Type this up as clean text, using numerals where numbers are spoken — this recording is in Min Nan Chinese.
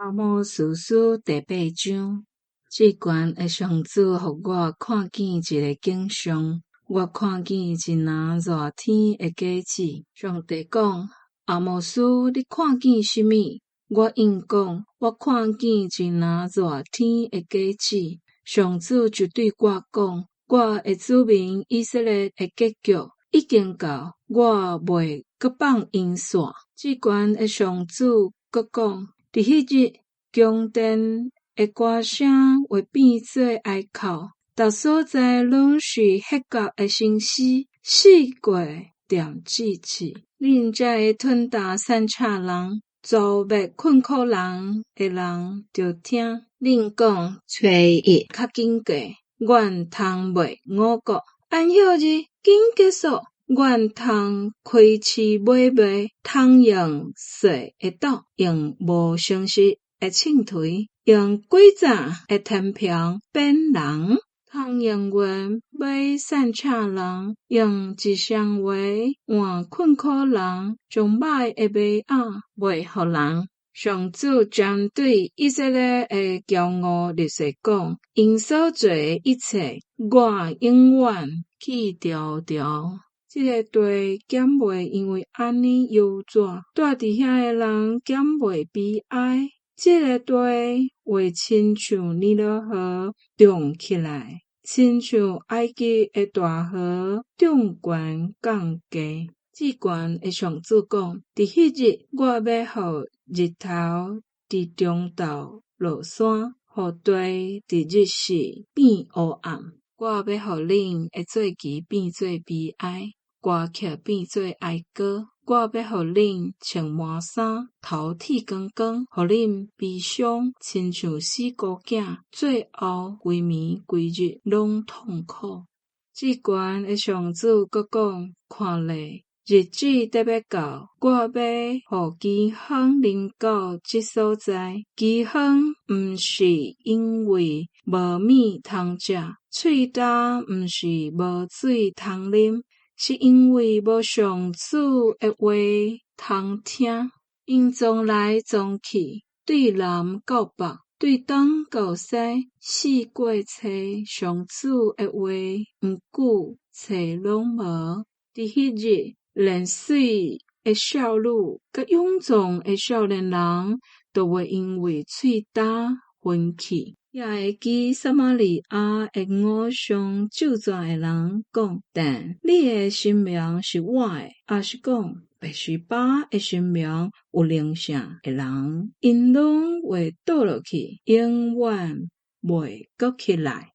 阿摩司書第八章，至懸的上主予我看見一个景象，我看見一籃熱天的果子。上帝講：阿摩司，你看見啥物？我應講：我看見一籃熱天的果子。上主就對我講：我的子民以色列的結局已經到，我袂閣放𪜶煞。至懸的上主閣講：佇彼日，宮殿的歌聲會變做哀哭，逐所在攏是歇角的聲嘶，四界恬寂寂。恁這个吞打散赤人、誅滅困苦人的人，著聽。恁講初一較緊過，阮通賣五穀。安息日緊結束，阮通開市買賣，通用細的斗，用無誠實的秤槌，用詭詐的天平貶人，通用銀買散赤人，用一雙鞋換困苦人，將歹的麥仔賣予人。上主針對以色列的驕傲立誓講：𪜶所做的一切，我永遠記牢牢。這个地敢袂因為按呢憂轉？住佇遐的人敢袂悲哀？這个地會親像尼羅河漲起來，親像埃及的大河漲懸降低。至懸的上主講：佇彼日，我欲予日頭佇中晝落山，予地佇日時變烏暗。我欲予恁的祭旗變做悲哀，歌曲變做哀歌。我欲予恁穿麻衫，頭剃光光，予恁悲傷，親像死孤囝，最後規暝規日攏痛苦。至懸的上主閣講：看咧，日子得欲到，我欲予饑荒臨到這所在。饑荒毋是因為無物通食，喙焦毋是無水通啉，是因為無上主的話通聽。𪜶撞來撞去，對南到北，對東到西，四界揣上主的話，毋過揣攏無。佇彼日，連媠的少女佮勇壯的少年人，都會因為喙焦昏去。也會記撒瑪利亞的偶像咒詛的人講：但你的神明是我的，抑是講別是巴的神明有靈性的人，𪜶攏會倒落去，永遠袂閣起來。